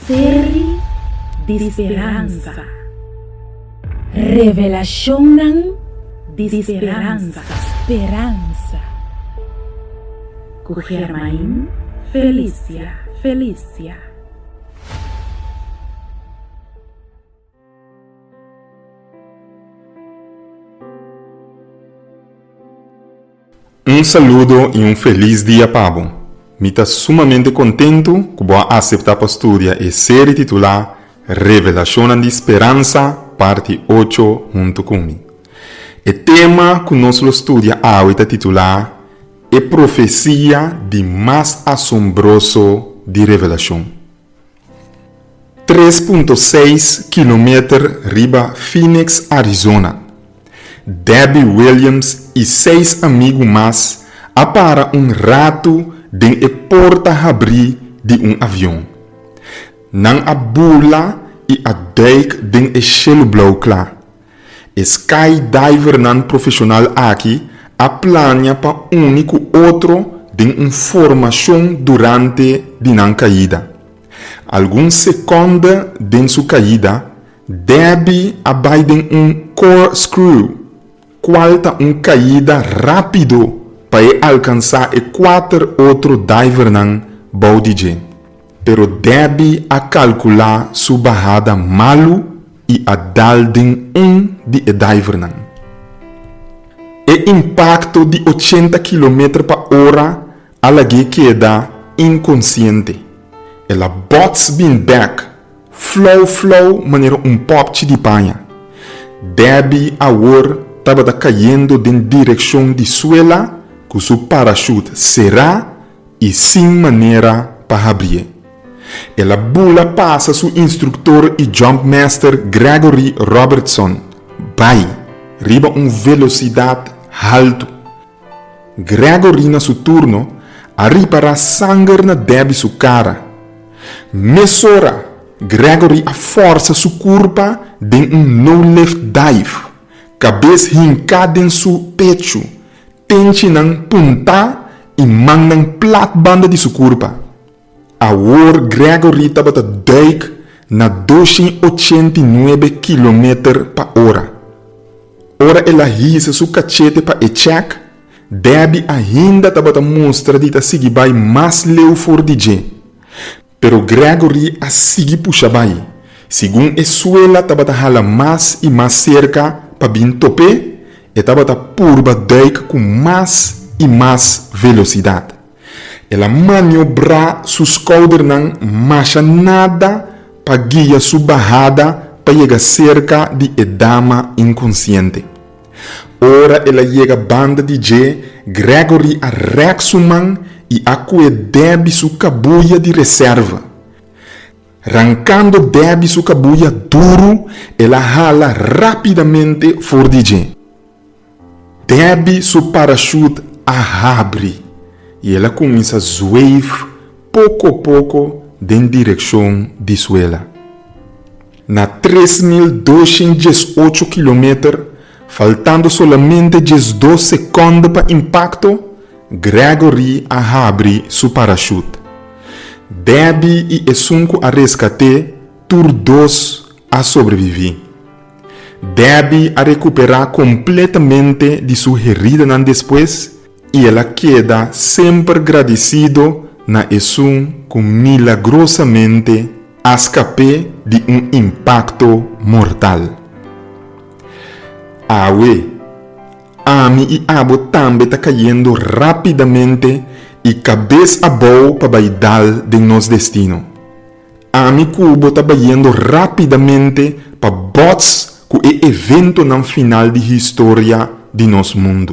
Seri di speransa. Revelashonnan di speransa. Speransa. Ku Germain Felicia Felicia. Un saludo i un felis dia pa bo. Mi ta sumamente kontentu ku bo a aseptá pa studia e seri titulá Revelashonnan di Speransa, Parti ocho huntu ku mi. E tema ku nos lo studia awe ta titulá E Profesia di Mas Asombroso di Revelashon. 3.6 kilometer riba Phoenix, Arizona. Debbie Williams i seis amigu mas a para un ratu den e porta habrí di un avion. Nan a bula i a duik den e shelu blou kla. E skydivernan profeshonal aki a plania pa uni ku otro den un formashon durante di nan kaida. Algun sekònde den su kaida, Debbie a bai den un corkscrew, kual ta un kaida rápido pa e alkansá e kuater otro divernan bou di dje. Pero Debbie a kalkulá su bahada malu i a dal den un di e divernan. E impakto di ochenta kilometer pa ora a lag'é keda inkonsiente. El a bòts bin bèk, flou flou manera un pòpchi di paña. Debbie awor tabata kayendo den direkshon di suela ku su parashut será i sin manera pa habrié. El a bula pasa su instruktor i jumpmaster Gregory Robertson bai riba un velosidat haltu. Gregory na su turno a ripará sanger na Debbie su kara. Mesora Gregory a fòrsa su kurpa den un no-lift dive, kabes hinká den su pechu Tenchinan puntá i mannan plat banda di su kurpa. Awor Gregory tabata duik na doshin ochenta i nuebe kilometer pa ora. Ora el a hisa su kachete pa e chèk, Debbie ainda tabata mustra di ta sigui bai mas leu for di dje. Pero Gregory a sigui pusha bai. Segun e suela tabata hala mas i mas serka pa bin top'é, e tabata purba duik ku mas i mas velosidat. El a maniobrá su skoudernan masha nada pa guia su bahada pa yega serka di e dama inkonsiente. Ora el a yega banda di dje, Gregory a rèk su man i a kue Debbie su kabuya di reserva. Rankando Debbie su kabuya duru, el a hala rápidamente for di dje. Debbie su parashut a habri i el a kuminsá zweef poko poko den direkshon di suela. Na 3218 kilometer, faltando solamente 12 sekònde pa impakto, Gregory a habri su parashut. Debbie i esun ku a reskat'é tur dos a sobreviví. Debbie a rekuperá kompletamente di su heridanan despues i el a keda semper gradisido na esun ku milagrosamente a skap'é di un impakto mortal. Awe, ami i abo tambe ta kayendo rápidamente i kabes abou pa bai dal den nos destino. Ami ku bo ta bayendo rápidamente pa bòts ku e eventonan final di historia di nos mundu.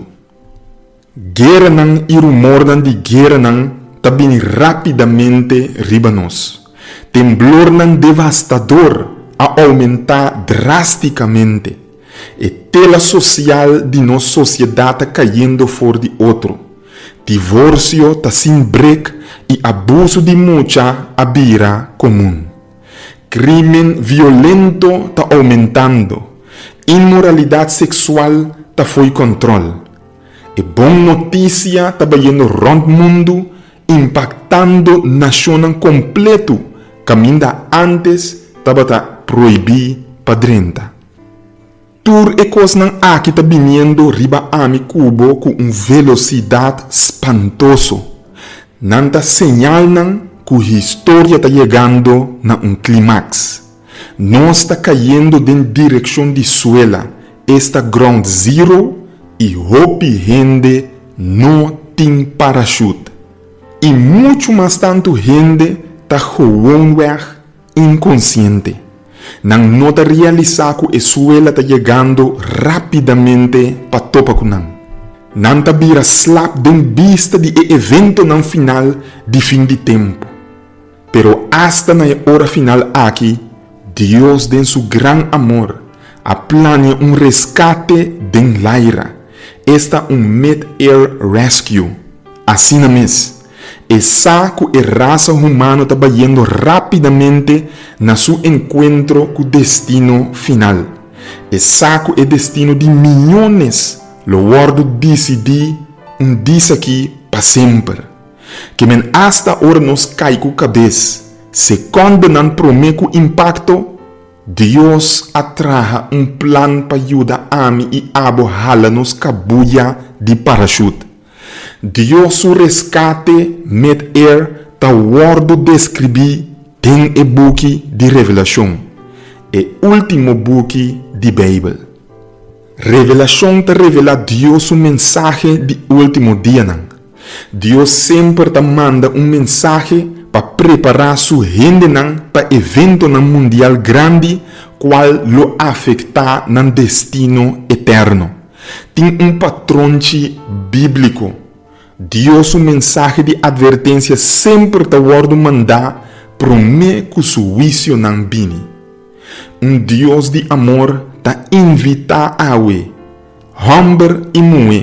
Gueranan i rumornan di gueranan ta bini rápidamente riba nos. Temblornan devastador a oumentá drástikamente. E tela sosial di nos sosiedat ta kayendo for di otro. Divorsio ta sin brek i abusu di mucha a bira komun. Krímen violento ta oumentando. Inmoralidat seksual ta fo'i kòntròl. E bon notisia ta bayendo rònt mundu, impaktando nashonnan kompletu. kaminda ántes tabata prohibí pa drenta. Tur e kosnan aki ta biniendo riba ami ku bo ku un velosidat spantoso. Nan ta señalnan ku historia ta yegando na un klimaks. Nos ta kayendo den direkshon di suela, esta ground zero, i hopi hende no tin parashut. I muchu mas tantu hende ta gewoonweg inkonsiente. Nan no ta realisá ku e suela ta yegando rápidamente pa topa ku nan. Nan ta bira slap den bista di e eventonan final di fin di tempu. Pero asta na e ora final aki, Dios den su gran amor a plania un reskate den laira, esta un mid-air rescue. Asina mes, e sa ku e rasa humano ta bayendo rápidamente na su enkuentro ku destino final. E sa ku e destino di miyones lo wòrdu disidí un disakí pa semper. Ke men asta ora nos kai ku kabes, sekòndenan promé ku impakto, Dios a traha un plan pa yuda ami i abo hala nos kabuya di parashut. Dios su reskate mid-air ta wòrdu deskribí den e buki di Revelashon, e último buki di Beibel. Revelashon ta revelá Dios su mensahe di último dianan. Dios semper ta manda un mensahe pa prepará su hendenan pa eventonan mundial grandi kual lo afektá nan destino eterno. Tin un patronchi bíbliko. Dios su mensahe di atvertensia semper ta wòrdu mandá promé ku su huisionan bini. Un Dios di amor ta invitá awe, hòmber i muhé,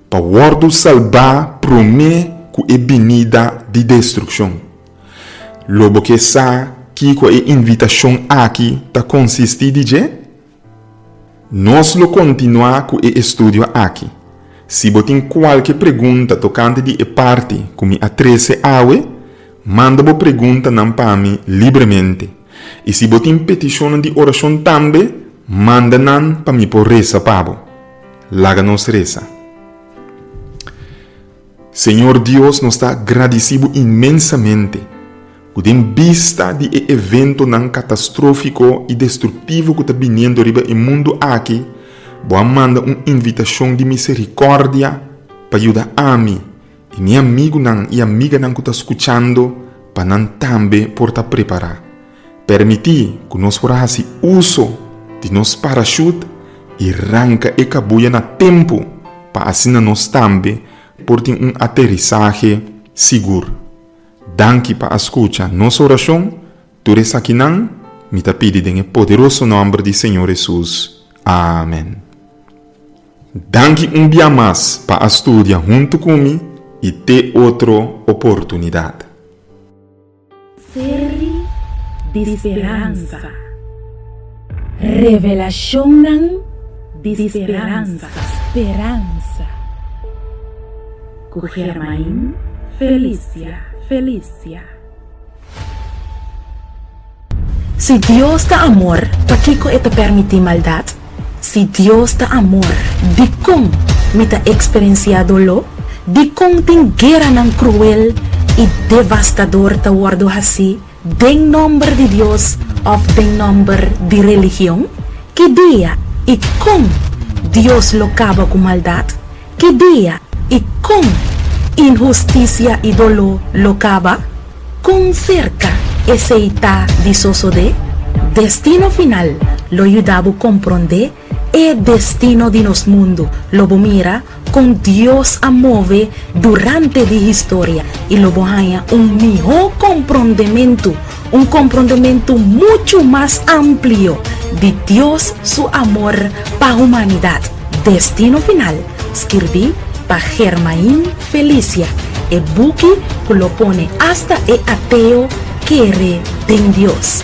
pa wòrdu salbá promé ku e binida di destrukshon. Lo bo ke sa kiko e invitashon aki ta konsistí di dje? Nos lo kontinuá ku e estudio aki. Si bo tin kualke pregunta tokante di e parti ku mi a trese awe, manda bo preguntanan pa mi libremente. I si bo tin petishonnan di orashon tambe, manda nan pa mi por resa pa bo. Laga nos resa. Señor Dios, nos ta gradisí bo inmensamente ku den bista di e eventonan katastrófiko i destruktivo ku ta biniendo riba e mundu aki, bo a manda un invitashon di miserikòrdia pa yuda ami i mi amigunan i amiganan ku ta skuchando pa nan tambe por ta prepará. Permití ku nos por a hasi uso di nos parashut i ranka e kabuya na tempu pa asina nos tambe por tin un aterisahe sigur. Danki pa a skucha nos orashon, tur esakinan mi ta pidi den e poderoso nòmber di Señor Hesus. Amen. Danki un bia mas pa a studia huntu ku mi i te otro oportunidat. Seri di speransa. Revelashonnan di speransa. Speransa. Ku Germain Felicia. Felicia. Si Dios ta amor, pakiko e ta permití maldat? Si Dios ta amor, dikon mi ta eksperensiá doló? Dikon tin gueranan kruel i devastador ta wòrdu hasí den nòmber di Dios òf den nòmber di religion? Ki dia i kon Dios lo kaba ku maldat? Ki dia i kon inhustisia i doló lo kaba? Kon serka esei ta di sosodé? Destino Final lo yuda bo komprondé e destino di nos mundu. Lo bo mira kon Dios a move durante di historia i lo bo haña un mihó komprondementu, un komprondementu muchu mas amplio di Dios su amor pa humanidat. Destino Final, skirbí pa Germain Felicia, e buki ku lo pone asta e ateo kere den Dios.